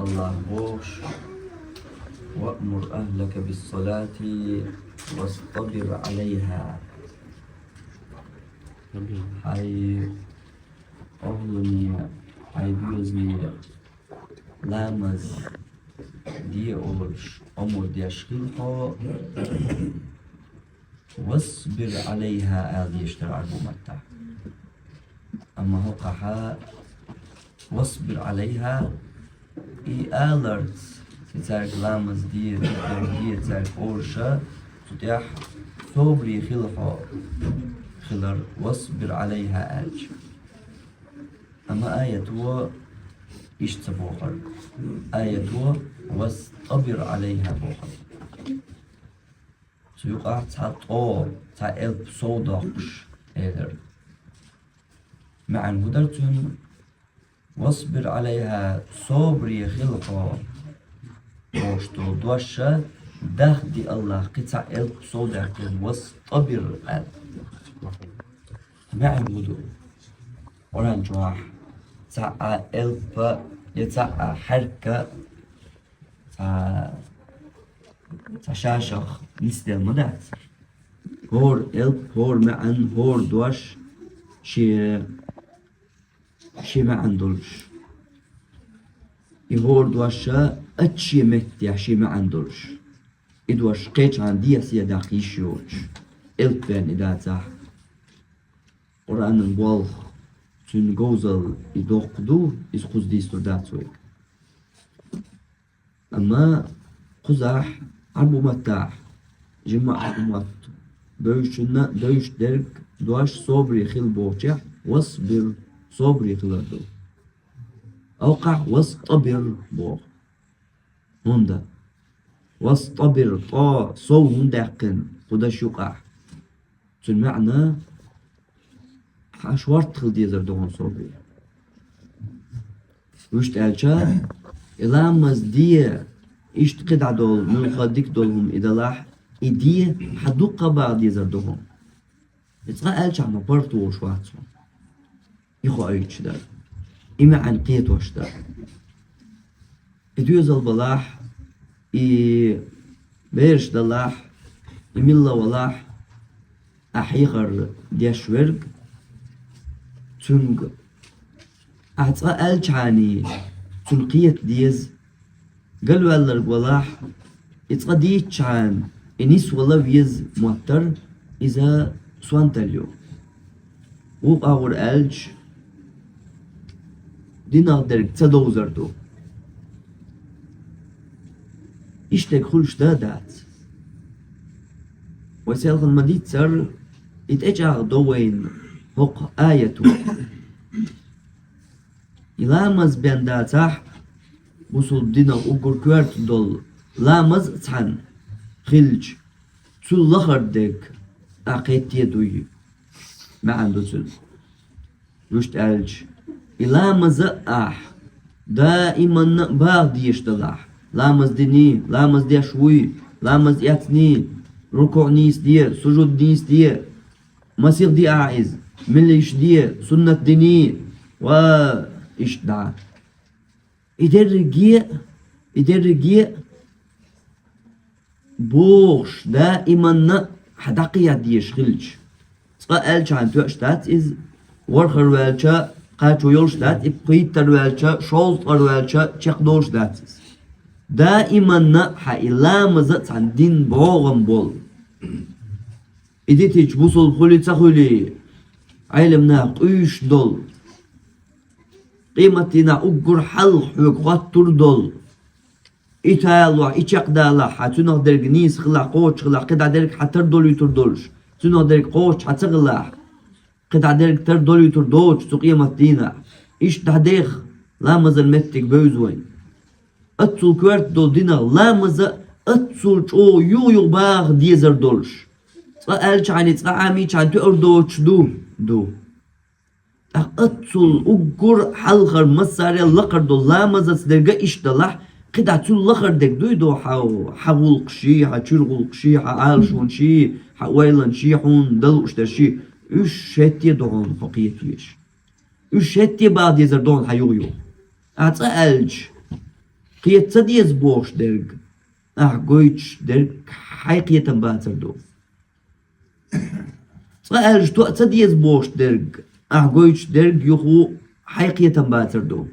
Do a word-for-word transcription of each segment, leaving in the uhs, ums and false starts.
Аллах бохуш: «وأمر أهلك بالصلاة واصطبر عليها». Хьай охьлуне, хьай доьзале ламаз де олуш омра деш хила хьо, «واصبر عليها» ала дезаш дара Ӏарбу маттахь. Амма хӀокхахь «واصبر عليها» и аларца, и цаьрга ламаз де, диканаш де цаьрга олуш, цу тӀехь собаре хила хьо хилар, «واصبر عليها» аьлча. Амма аято иштта ца бохура. Аято «واصطبر عليها» бохура. Цу юкъахь цхьа тӀо, цхьа элп сов доккхуш элира. МаьӀна хӀун дара цуьнан? «واصبر عليها», собаре хила хьо бохуш долу дош, дахди Аллах кхин цхьа элп сов даьккхина, «واصطبر» аьлла. МаьӀна хӀун ду? Къуръан чохь цхьа а элп я цхьа а хьаьрк цхьа, цхьа шашах нисделла ма дац. ХӀора элп, хӀора маьӀна, хӀора дош шен, шен маьӀна долуш. И хӀора дош а шен меттехь шен маьӀна долуш. И дош кхечхьана дехьа-сехьа даккха йиш йоцуш, элп ваьлла и дацахь. Къуръанан болх, цуьнан говзалла и доккха ду, иза кхуза дийцалур дац вайга. Амма кхузахь, Ӏарбу маттахь, жимма Ӏарбу матта бевзачунна бевзаш дерг дош собаре хила бохучехь, «واصبر», собаре хилар ду. Алкхахь «واصطبر» боху. ХӀунда? «واصطبر», тӀо сов хӀунда даьккхина кху дашна юкъахь? Цуьнан маьӀна: хьан шортта хила дезар ду хьуна собаре. Вуьшта аьлча, и ламаз де, иштта кхидӀа долу, муьлхха дика долу хӀума и далахь, и де хьан дуккха а баха дезар ду хьуна. И цкъа аьлчахь ма паргӀатволуш вац хьуна. И хоуьйтуш дара. И маьӀна кхетош дара. И доьзал балахь, и бераш далахь, и милла валахь, ахь хьехар деш верг, цуьнга ахь цкъа аьллачхьана цунна кхета деза, галваьлларг валахь, и цкъа дийцчхьана и нисвала веза моттар, иза сонталла ю. Вукху агӀор аьлча, динах дерг ца довзар ду. Иштта хуьлуш дан а дац. Вай селхана ма-дийццара, и тӀечӀагӀдо вайна хӀокху аято. И ламаз бен дацахь, бусулба динах уггар коьрта долу ламаз а цхьаьна хилча, цул лахара дерг ахь кхетте дуй, маьӀна ду цуьнан. Вуьшта аьлча, и ламаз а ахь даиманна а баха дезаш далахь, ламаз диний, ламаз деш вуй, ламаз эцний, рукуӀ нийса де, сужуд нийса де, масех де ахь иза, милла йиш де, суннат диний, ва иштта дӀа. И дерриге а, и дерриге а бохуш, даиманна а хьан дӀакхета дезаш хилча. Цкъа аьллачхьана тоьаш дац иза, ворхӀар ваьлча, кхачо йолуш дац, и пхийттар ваьлча, шовзткъар ваьлча, чекхдолуш дац иза. Даиманна а хьан и ламаз а цхьаьна дин бӀогӀам болу. И дитича бусулба хуьлий, ца хуьлий, Ӏелам нах къуьйсуш долу. Къематдийнахь уггар хьалха хьоьга хоттур долу. И талахь, и чекхдалахь, хьан цуьнах дерг нийса хилахь, кхочуш хилахь, кхидӀа дерг хьан тардолуьйтур долуш, цуьнах дерг кхочуш хьан ца хилахь, кхидӀа дерг тардолуьйтур доцуш цу къематдийнахь. Иштта дӀадеха, ламазан меттиг бевза вайн. Аццул коьрта долу динах ламаз а аццул чӀогӀа юха-юха баха дезар долуш. Цкъа аьллачхьана, цкъа Ӏамийчхьана тоьар доцуш ду? Ду. ТӀаккха аццул уггар хьалхара массарел лакхара долу ламазаца дерг а иштта далахь, кхидӀа цул лахара дерг дуй до хьан, хьан гӀуллакхаш, хьан чуьра гӀуллакхаш, хьан Ӏалашонаш, хьан ойланаш, хьуна дан лууш дерш, уьш шетте а ду хьуна хьо кхетавеш. Уьш шетте а баха дезар ду хьуна хьан юха-юха. Ахь цкъа аьлча, кхета ца деза бохуш дерг ахь гойтуш дерг хьайн кхетам бацар ду. Цкъа аьлча тоъа ца деза бохуш дерг ахь гойтуш дерг юха хьайн кхетам бацар ду.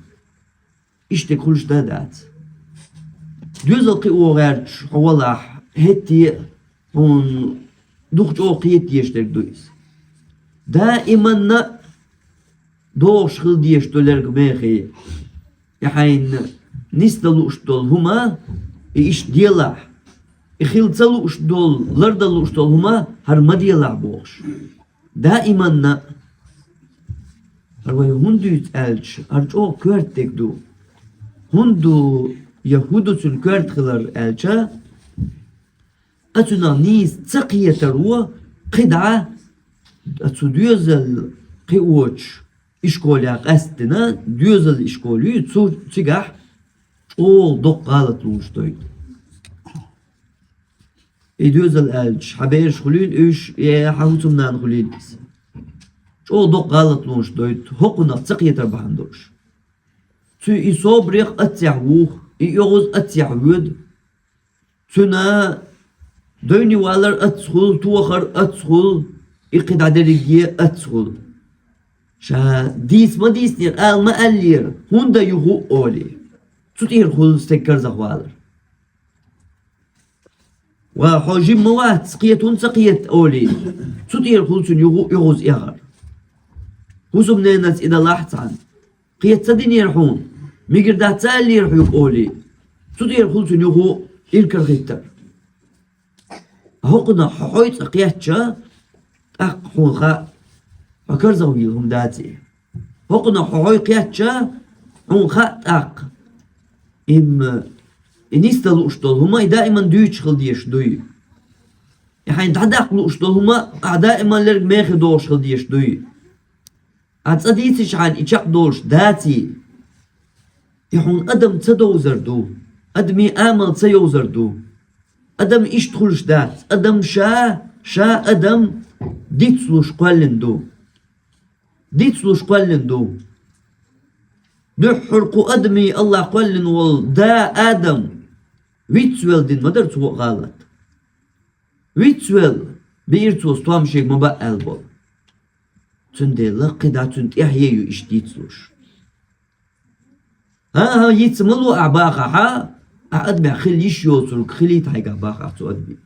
Иштта хуьлуш дан дац. Доьзал кхио гӀерташ хьо валахь, хӀетте а хьуна дукха чӀогӀа кхета дезаш дерг ду иза. Даиманна а догӀуш хила дезаш ду лерг мехий. И хьайна нисдан лууш долу хӀума, и иштта делахь. И хила ца лууш долу, лардан лууш долу хӀума, хӀара ма делахь бохуш. Даиманна а. ХӀара вай хӀунда дуьйцу аьлча, хӀара чӀогӀа коьрта дерг ду. ХӀунда ду, я хӀун ду цуьнан коьрта хилар аьлча, а цуьнан нийса ца кхетаро кхидӀа а цу доьзал кхиочу ишколехь къаьстина, доьзал ишкол ю, цу цигахь чӀогӀа доккха гӀалат луш дойту. И доьзал аьлча, хьан бераш хуьлийла уьш, я хьан хӀусамнана хуьлийла иза. ЧӀогӀа доккха гӀалат луш дойту, хӀокхунах ца кхетар бахьана долуш. Цуьнан и собарех а цхьаьна вух, и оьгӀаз а цхьаьна воьду. Цуьнан дойне валар а цхьаьна хуьлу, тохар а цхьаьна хуьлу, и кхидӀа дерриге а цхьаьна хуьлу. Ша дийца ма дийцинера, ала ма аьллера, хӀунда юха а олий. Цу тӀера хуьлу стеган карзах валар. Ва хьо жима ма вац, кхета хӀунда ца кхета олий. Цу тӀера хуьлу цуьнан юха а оьгӀаз эхар. ХӀусамненаца и далахь цхьаьна. Кхета ца динера хьуна, мегар дац ца аьллера хьоьга олий. Цу тӀера хуьлу цуьнан юха а иракарахӀиттар. ХӀокхунах хьо хьой цкъа кхетча, тӀаккха хьуна хаьа, хьо карзах вийла хӀума дац и. ХӀокхунах хьо хьой кхетча, хьуна хаьа тӀаккха, имма, и нисдан лууш долу хӀума, и даиман дуьйцуш хила дезаш дуй. И хьайна дӀадаккха лууш долу хӀума, ахь даиман лерг мехе догӀуш хила дезаш дуй. Ахь цкъа дийцича хьайна и чекхдолуш даций. И хьуна адам ца довзар ду, адамийн амал ца йовзар ду. Адам иштта хуьлуш дац, адам ша, ша адам дицлуш кхоьллина ду. Дицлуш кхоьллина ду. Дуьххьара кху адамийн Аллах кхоьллина волу да Адам вицвелла дина ма дара цо а гӀалат. Вицвелла, биира цо стом шега ма баа аьлла болу. Цундела кхидӀа цуьнан тӀаьхье ю иштта дицлуш. ХӀан-хӀа, йиц ма ло ахь бахахь, ахь адамехь хила йиш йоцург хилийта хьайгахь бахахь цу адамийн.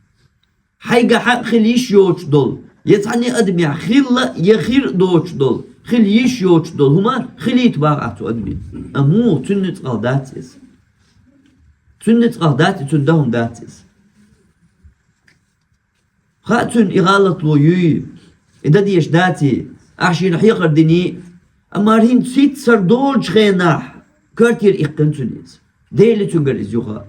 Хьайгахь а хила йиш йоцуш долу, я цхьанне адамехь хилла, я хир а доцуш долу, хила йиш йоцуш долу хӀума хилийта бахахь цу адамийн. Амма муха, цуьнан ницкъах дац иза. Цуьнан ницкъах дац и, цуьнан дан хӀума дац иза. Хаьа цуьнан и гӀалатло юй, и дан дезаш даций, ахь шена хьехар диний, амма хӀинца хӀитцара долчу хенахь коьртера иккхина цуьнан иза. Дели цуьнгара иза юха.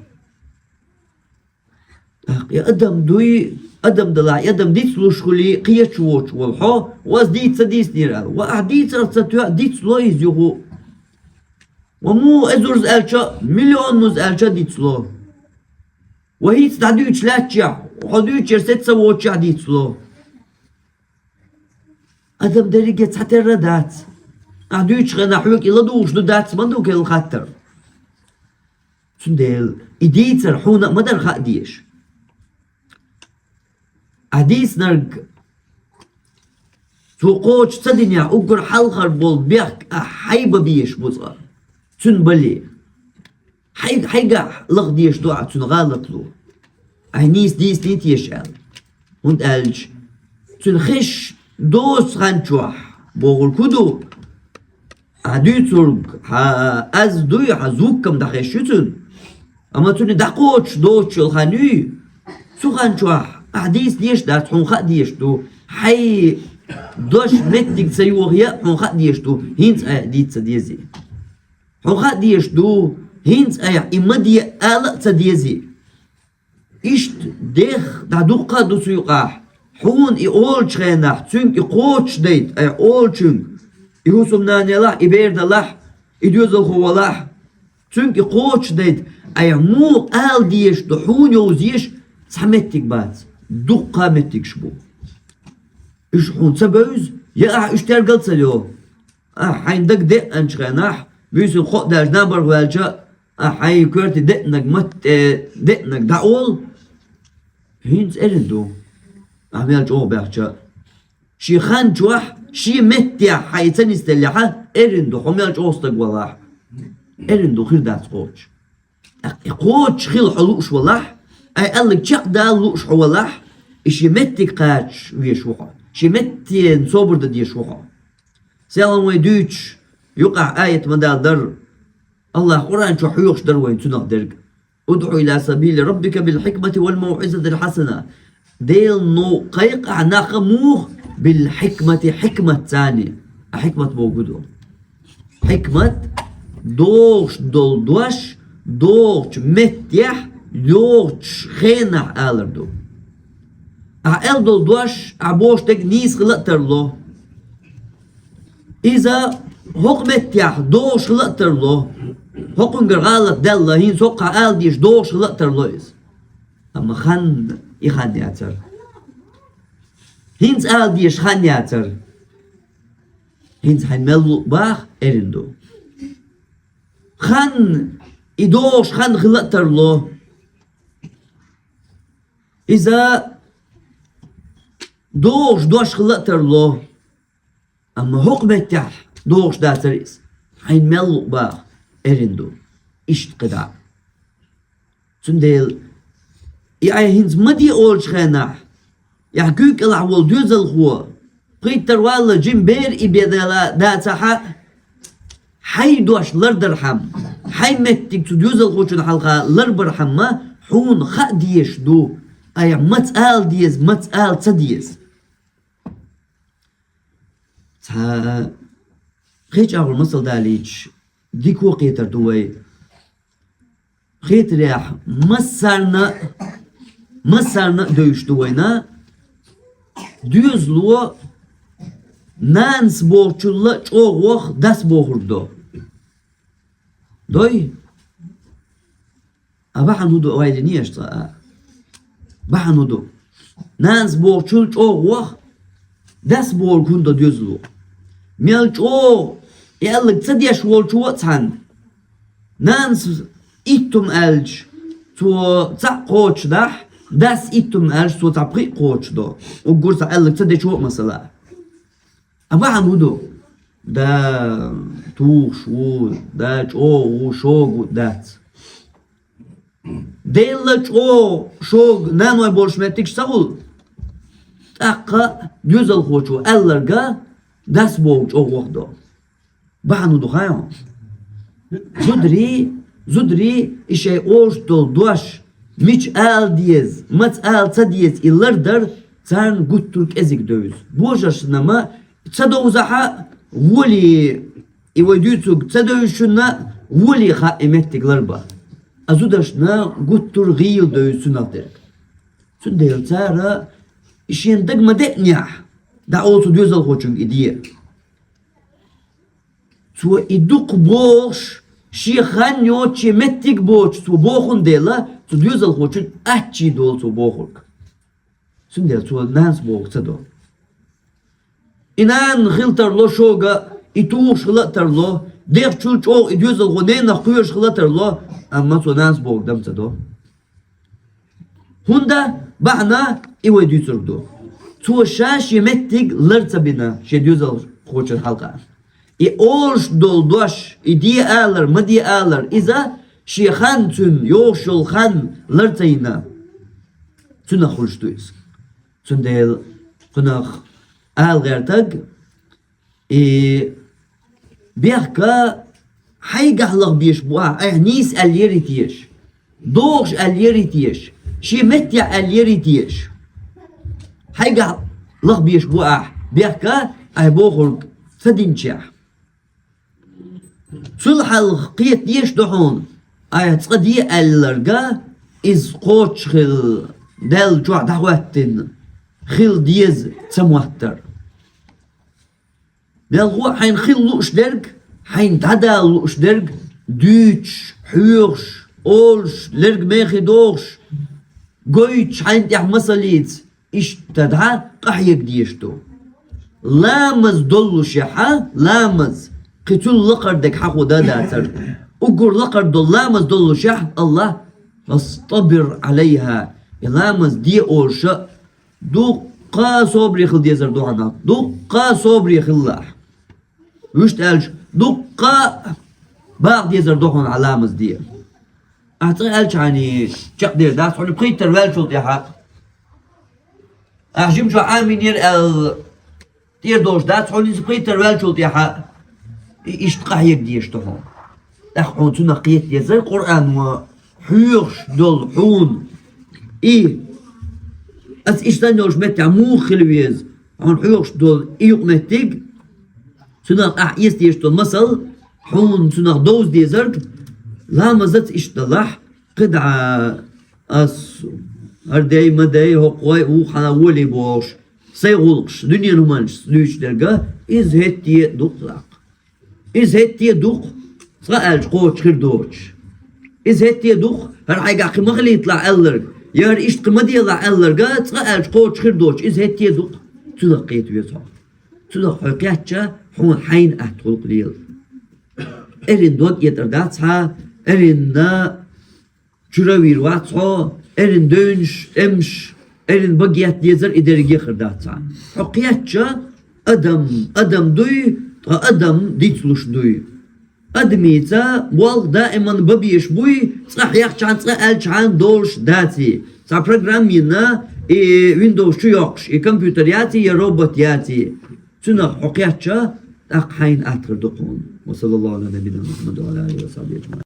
ТӀаккха и адам дуй, адам далахь, и адам дицлуш хуьлий, кхеташ воцуш волу хьо, ва ас дийца ца дийцинера аьлла. Ва ахь дийцарх ца тоьа, дицло иза юха. Ва муха эзарза аьлча, миллионнуза аьлча дицло. Ва хӀинца дӀадуьйцуш лаьттачехь, хьо дуьйцучуьра сецца воцучехь дицло. Адам дерриге цхьатерра дац. Ахь дуьйцучу хенахь хьоьга и ладугӀуш ду дац ма ду кхел хаттар. Цундела и дийцар хьуна а ма дара хаа дезаш. Ахь дийцинарг цо кхочуш ца динехь, уггар хьалхара болу бехк ахь хьайба безаш бу цкъа. Цуьнан бале. Хьай-, хьайгахь лаха дезаш ду ахь цуьнан гӀалатло. Ахь нийса дийциний теша аьлла. ХӀунда аьлча цуьнан хезаш доцу хан чохь бохург хӀун ду? Ахь дуьйцург, хьан аз дуй, хьан звуккам дӀахезаш ю цуьнан. Амма цуьнан дӀакхочуш доцуш йолу хан юй, цу хан чохь ахь дийца дезаш дац, хьуна хаа дезаш ду. Хьайн дош меттиг ца йохаяа, хьуна хаа дезаш ду, хӀинца айхьа дийца ца дезий. Хьуна хаа дезаш ду, хӀинца айхьа и ма де ала а ца дезий. Иштта дех дӀа дуккха а ду цу юкъахь, хьуна и олучу хенахь, цуьнга и кхочушдайта, айхьа олучуьнга, и хӀусамнана ялахь, и бер далахь, и доьзалхо валахь, цуьнга и кхочушдайта, айхьа муха ала дезаш ду, хьуна йовза езаш цхьа меттиг бац, дуккха а меттигаш бу. Уьш хьуна ца бевза, я ахьа уьш тергал а ца ло. Ахьа хьайна дага деъанчу хенахь, буьйсанна кхоъ даьлча набарх ваьлча, а хьайн коьрте деанарг, матте деанарг дӀаола, хӀинца эрна ду, ахь мел чӀогӀа баьхча а. Шен хан чохь, шен меттехь хьайн ца нисделлехь а, эрна ду, хьо мел чӀогӀа стаг валахь. Эрна ду, хир дац кхочуш. ТӀаккха и кхочуш хила хьо лууш валахь, ай аьлларг чекхдала лууш хьо валахь, и шен меттиг кхача везаш ву хьо. Шен меттана собар дан дезаш ву хьо. Селхана вай дуьйцуш, юкъахь аят ма-дарра, АллахӀа Къуръан чохь хьоьхуш дара вайна цунах дерг. «ادع إلى سبيل ربك بالحكمة والموعظة الحسنة». Делан новкъа кхайкха ахь нах муха? «بالحكمة», хьикматца. А хьикмат бохург хӀун ду? Хьикмат — догӀуш долу дош догӀучу меттехь, йогӀучу хенахь алар ду. Ахь аьлла долу дош, ахь бохуш дерг нийса хила а тарло. Иза хӀокху меттехь догӀуш хила а тарло. ХӀокхунгара гӀалат даьлла, хӀинца хӀокхахь ала дезаш догӀуш хила а тарло иза. Амма хан, и хан яцара. ХӀинца ала дезаш хан яцара. ХӀинца хьайн мел луъу баха, эрна ду. Хан, и догӀуш хан хила а тарло. Иза догӀуш дош хила а тарло. Амма хӀокху меттехь догӀуш дацара иза. Хьайн мел луъу баха, эрна ду. Иштта кхидӀа. Цундела, и ахь хӀинца ма де олучу хенахь, ахь куьйга кӀелахь волу доьзалхо, пхийттара валла жима бер и бен дела дацахь а, хьайн дош лардархьама, хьайн меттиг цу доьзалхочун хьалха ларбархьама, хьуна хаа дезаш ду, айхьа маца ала деза, маца ала ца деза. Цхьа кхечу агӀор масал далийча, дика кхетар ду вай. Хетарехь, массарна а, массарна а девзаш ду вайна, доьзало нанас бохучул а чӀогӀа ваха дас бохург до. Дой? А бахьана хӀун ду, вай лиънехь цкъа а? Бахьана хӀун ду? Нанас бохучул чӀогӀа ваха дас бохург хӀунда до доьзало? Мел чӀогӀа и аьлларг ца деш волчо а цхьаьна, нанас итт хӀума аьлча, цо цхьаъ кхочушдахь, дас итт хӀума аьлча, цо цхьа пхиъ кхочушдо, уггар цхьа аьлларг ца дечо а, масала. А бахьана хӀун ду? Да тухуш ву, да чӀогӀа ву, шога ву дац. Делла чӀогӀа шога наной болуш меттигаш ца хуьлу, тӀаккха доьзалхочо аьлларга дас бохург чӀогӀа ваха до. Бахьана хӀун ду хаьий хьуна? Зударий, зударий и шайн олуш долу дош, мича ала деза, маца ала ца деза, и лардар царна гуттар а кӀезиг девза. Божаршна-м ца довзахь а, волий, и вай дуьйцург ца девзачунна а волий хаьа и меттиг ларбан. А зударшна гуттар а гӀийла девза цунах дерг. Цундела цара и шена дага ма деънехь, дӀаола цу доьзалхочуьнга и де. Цо и дукха бохуш, шен хан йоцуш, шен меттиг боцуш цо бохун дела, цу доьзалхочун аччий долу цо бохург. Цундела цо нанас бохург ца до. И нана хила тарло шога, и тухуш хила а тарло, дехначул чӀогӀа и доьзалхо ненах кхоьруш хила а тарло, амма цо нанас бохург дан ца до. ХӀунда бахьана и вай дуьйцург ду. Цо ша шен меттиг лар ца бина шен доьзалхочун хьалха. И олуш долу дош, и де алар, ма де алар, иза шен хан, цуьнан йогӀуш йолу хан лар ца йина, цунах хуьлуш ду иза. Цундела кхунах ала гӀертаг, и бехка хьайгахь лахбеш бу ахь, айхьа нийса аьлла яри теша, догӀуш аьлла яри теша, шен меттехь аьлла яри теша. Хьайгахь лахбеш бу ахь, бехка айхьа бохург ца динчехь. Цул хьалха кхета дезаш ду хьуна, айхьа цкъа де аьлларга, иза кхочуш хилла, Далла чохь дӀахӀоьттина, хила деза ца моттар. Мелхо а хьайна хила лууш дерг, хьайна дӀадала лууш дерг, дуьйцуш, хьоьхуш, олуш, лерг мехий дохуш, гойтуш хьайна тӀехь масаллица, иштта дӀа къахьега дезаш ду. Ламаз доллушехь а, ламаз, кхин цул лакхара дерг хьахо дан дацара. Уггар лакхара дола ламаз доллушехь, Аллах: «Вастабир алайха». И ламаз де олуш а дуккха собаре хила дезар ду хьуна. Дуккха собаре хилалахь. Вуьшта аьлча, дуккха бакъ дезар ду хьуна хьан ламаз де. Ахь цкъа аьлча хьайна чекхдер дац хьуна, пхийттара ваьллачул тӀаьхьа. Ахь жимчохь «Амин» яра аьлла, тӀера долуш дац хьуна иза, пхийттара ваьллачул тӀаьхьа и иштта къахьега дезаш ду хьуна. ТӀаккха хьуна цунах кхета дезара Къуръано хьоьхуш долу хьуна и, аса иштта йолуш меттехь муха хила веза, хьуна хьоьхуш долу и юкъаметтиг, цунах ахь эца дезаш долу масал, хьуна цунах довза дезарг, ламазаца иштта далахь, кхидӀа ас хӀара дей, ма дей, хӀокху вай вукху хьан волий бохуш, сайн гӀуллакхаш, дуьненан хӀуманаш дуьйцуш дерг, иза хӀетте а ду-кх лакха. Иза хӀетте а ду-кх, цкъа аьлча кхочуш хир доцуш. Иза хӀетте а ду-кх, хӀара хьайгахь кхин ма хилийталахь аьлларг, я хӀара иштта кхин ма делахь аьлларг, цкъа аьлча кхочуш хир доцуш. Иза хӀетте а ду-кх, цунах кхета веза хьо. Цунах хьо кхетча, хьуна хьайна атта гӀуллакх лела. Эрна дог этӀар дац хьан, эрна чуьра вийр вац хьо, эрна девнаш, тӀемаш, эрна багет дезар, и дерриге а хир дац хьан. Хьо кхетча, адам адам дуй, ткъа адам дицлуш дуй. Адамица болх даиман бан безаш буй, цкъа хьехчахьана, цкъа аьлчахьана долуш даций. Цхьа программа йина, и Windows чу йоккхуш, и компьютер яций, я робот яций. Цунах хьо кхетча, тӀаккха хьайна атта хир ду хьуна. Ва саллаллаху ала набийина Мухаммад ва ала алихи ва сахьбихи аджмаин.